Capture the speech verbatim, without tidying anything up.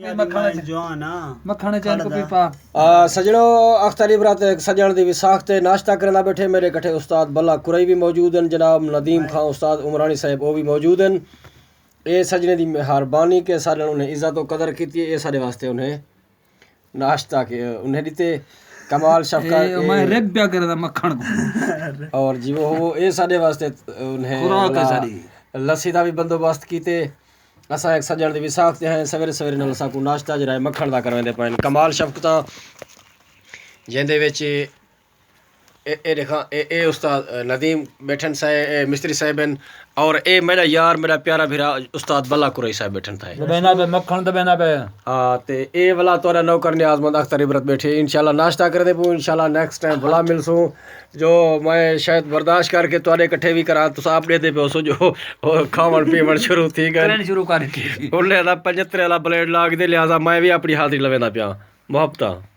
مکھݨ چ، جوان آ۔ مکھݨ چ ہن کو پیپا۔ آ، سجݨو، اختر عبرت ہک سڄݨ دی وساخت تے ناشتہ کریندا ٻیٹھے۔ میݙے کٹھے استاد بلا قرئی وی موجود ہن، جناب ندیم خان، استاد عمرانی صاحب، او وی موجود ہن۔ اے سڄݨے دی مہربانی کہ ساݙے نال انہیں عزت و قدر کیتی ہے۔ اے ساݙے واسطے انہیں ناشتہ کے انہیں ݙتے۔ کمال شفقت، اے میں اے، رب پیا کردا مکھݨ کو۔ اور جی وہ، وہ اے ساݙے واسطے انہیں خوراک ہے ولا ساݙی۔ لسی دا بھی بندوبست کیتے۔ اساں ہک سڄݨ دی وساخت تے ہیں، سویرے سویرے نال اساں کو ناشتہ جڑا ہے مکھݨ دا کرویندے پئن۔ کمال شفقتاں جیندے وچ اے، اے ݙیکھاں، اے، اے استاد ندیم ٻیٹھن سائے، اے مستری صاحب ہن، اور اے میݙا یار، میݙا پیارا بھرا استاد بلا قرئی صاحب ٻیٹھن تھائے۔ دبینا پہ مکھݨ دبینا پہ۔ ہاں، تے اے ولا تہاݙا نوکر نیاز مند اختر عبرت ٻیٹھے۔ انشاءاللہ ناشتہ کریندے پوں، انشاءاللہ نیکسٹ ٹائم ولا ملسوں۔ جو میں شاید برداشت کر کے تہاݙے کٹھے وی کراں، تساں آپ ݙیہدے پئے ہوسو جو او کھاوݨ پیوݨ شروع تھی ڳئے۔ کرن شروع کر ݙتی۔ انہیں دا پنجترے والا بلیڈ لاڳ دے، لہذا میں وی اپݨی حاضری لویندا پیاں۔ محبتاں۔